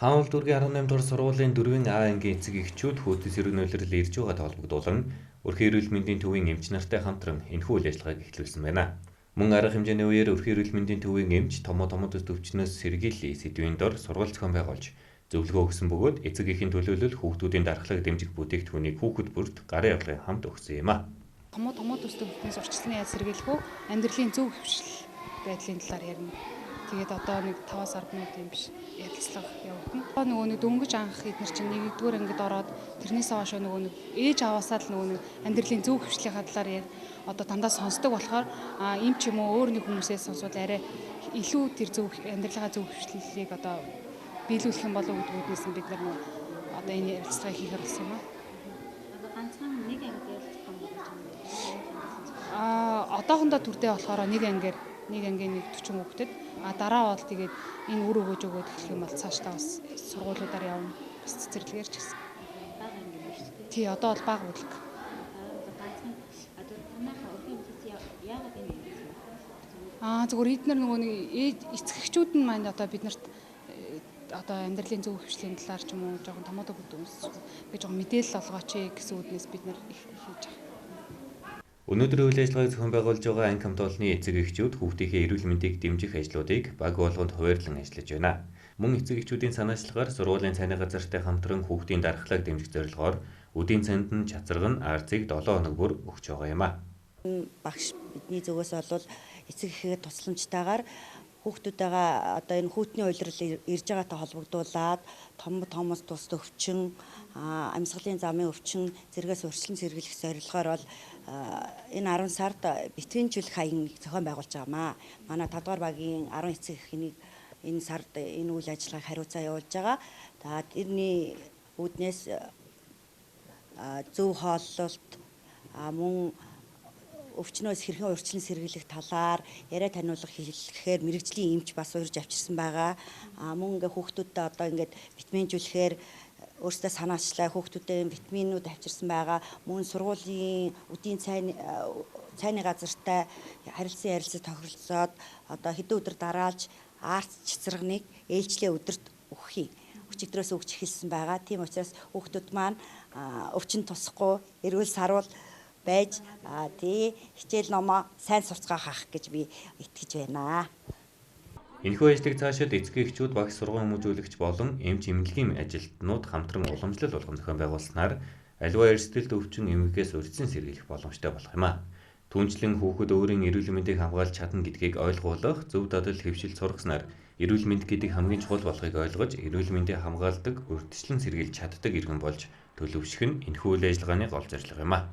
Хаан улс дүүргийн 18 дугаар сургуулийн 4-ийн А ангийн эцэг эхчүүд хүйтэс сэрэг улирал ирж байгаатай холбогдуулан өрхийн эрүүл мэндийн төвийн эмч нартай хамтран энэхүү үйл ажиллагааг эхлүүлсэн байна. Мөн арга хэмжээний үеэр өрхийн эрүүл мэндийн төвийн эмч томоо томоодос төвчнөөс сэргийллийн сэдвийн дор сургалт зохион байгуулж зөвлөгөө өгсөн бөгөөд эцэг эхийн төлөөлөл хүүхдүүдийн дархлааг дэмжих бүтээгдэхүүнийг хүүхэд бүрт гарын авлагын хамт өгсөн юм а. Томоо томоодос төвчнөөс урьдчилан яаж сэргийлэх үү? Амьдралын зөв хэвшил байдлын талаар ярина. Тэгээд одоо нэг 5-аас 10 минут юм биш ярилцлага явагдана. Одоо нөгөө нэг дөнгөж анх эднэр чинь нэгдүгээр ангид ороод тэрнээс хойш нөгөө нэг ээж аваасаа л нөгөө нэг амьдралын зөв хэвшлийнхаа талаар яг одоо дандаа сонсдог болохоор им ч юм уу өөр нэг хүмүүсээс сонсвол арай илүү тэр зөв амьдралынхаа зөв хэвшлэлийг одоо биелүүлэх юм болов уу гэдгүүднээс нь бид нар нөгөө одоо энэ ярилцлагыг хийхээр болсон юм аа. Одоо ганцхан нэг ангид ярилцах юм болж байна. Одоохондоо түрдээ болохоор нэг ангиар нэг ангийн нэг 40 хүүхдэд, а дараа бол тэгээд энэ үр өгөөж өгөөд эхлэх юм бол цаашдаа бас сургуулиудаар явна. Бас цэцэрлэгээр ч гэсэн. Бага анги юм шүү дээ. Тий, одоо бол бага бүлэг. Ганцхан одоо танайхаа өрхийн эмчээс яагаад энэ Зүгээр эднэр нөгөө нэг эцэг эхчүүд нь маань одоо биднэрт одоо амьдралын зөв хэвшлийн талаар ч юм уу жоохон томоодог хүмүүс би жоохон мэдээлэл олгооч гэсэн үүднээс бид нар их хийж байгаа. Өнөөдрийн үйл ажиллагааг зохион байгуулж байгаа анги хамт олонны эцэг эхчүүд хүүхдийнхээ эрүүл мэндийг дэмжих ажлуудыг баг болгонд хуваарлан ажиллаж байна. Мөн эцэг эхчүүдийн санаачлагаар сургуулийн цайны газартай хамтран хүүхдийн дархлааг дэмжих зорилгоор үдийн цанд нь чацраг нь аарцыг 7 хоног бүр өгч байгаа юм а. Багш бидний зүгээс бол эцэг эхийн тусламжтайгаар хүүхдүүдтэйгээ одоо энэ хүүтний улирал ирж байгаатай холбогдуулаад том томос тус өвчин, амьсгалын замын өвчин зэргээс урьдчилан сэргийлэх зорилгоор бол энэ 10 сард битвинжүүлэх хаяг зохион байгуулж байгаамаа. Манай 5 дугаар багийн 10 эцэг эхийн энэ сард энэ үйл ажиллагааг хариуцаа явуулж байгаа. За тэрний үүднээс зөв хооллолт мөн өвчнөөс хэрхэн урьдчилан сэргийлэх талаар яриа таниулах хийлгэхээр мэргэжлийн эмч бас урьж авчирсан байгаа. Мөн ингээ хүүхдүүдтэй одоо ингээд витаминжүүлэхээр өөрсдөө санаачлаа хүүхдүүдэд витаминууд авчирсан байгаа. Мөн сургуулийн үдийн цайны газартай харилцан ярилцаж тохиролцоод одоо хэдэн өдөр дараалж арц цэцэргнийг ээлжлээ өдөрт өгөх юм. Өчигдрөөс өгч эхэлсэн байгаа. Тийм учраас хүүхдүүд маань өвчин тусахгүй эрүүл саруул байж тий хичээл номоо сайн сурцгаах ах гэж би итгэж байна. Энэхүү ажлыг цаашид эцэг эхчүүд, багш, сургууль хүмүүжүүлэгч болон эмч эмнэлгийн ажилтнууд хамтран уламжлал болгон зохион байгуулснаар аливаа эрсдэлд өвчин эмгэгээс урьдчилан сэргийлэх боломжтой болох юм а. Түүнчлэн хүүхэд өөрийн эрүүл мэндийг хамгаалж чадна гэдгийг ойлгуулах, зөв дадал хэвшил сургаснаар эрүүл мэнд гэдэг хамгийн чухал болохыг ойлгож, эрүүл мэндийг хамгаалдаг, урьдчилан сэргийлж чаддаг иргэн болж төлөвшөх нь энэхүү үйл ажиллагааны гол зорилго юм а.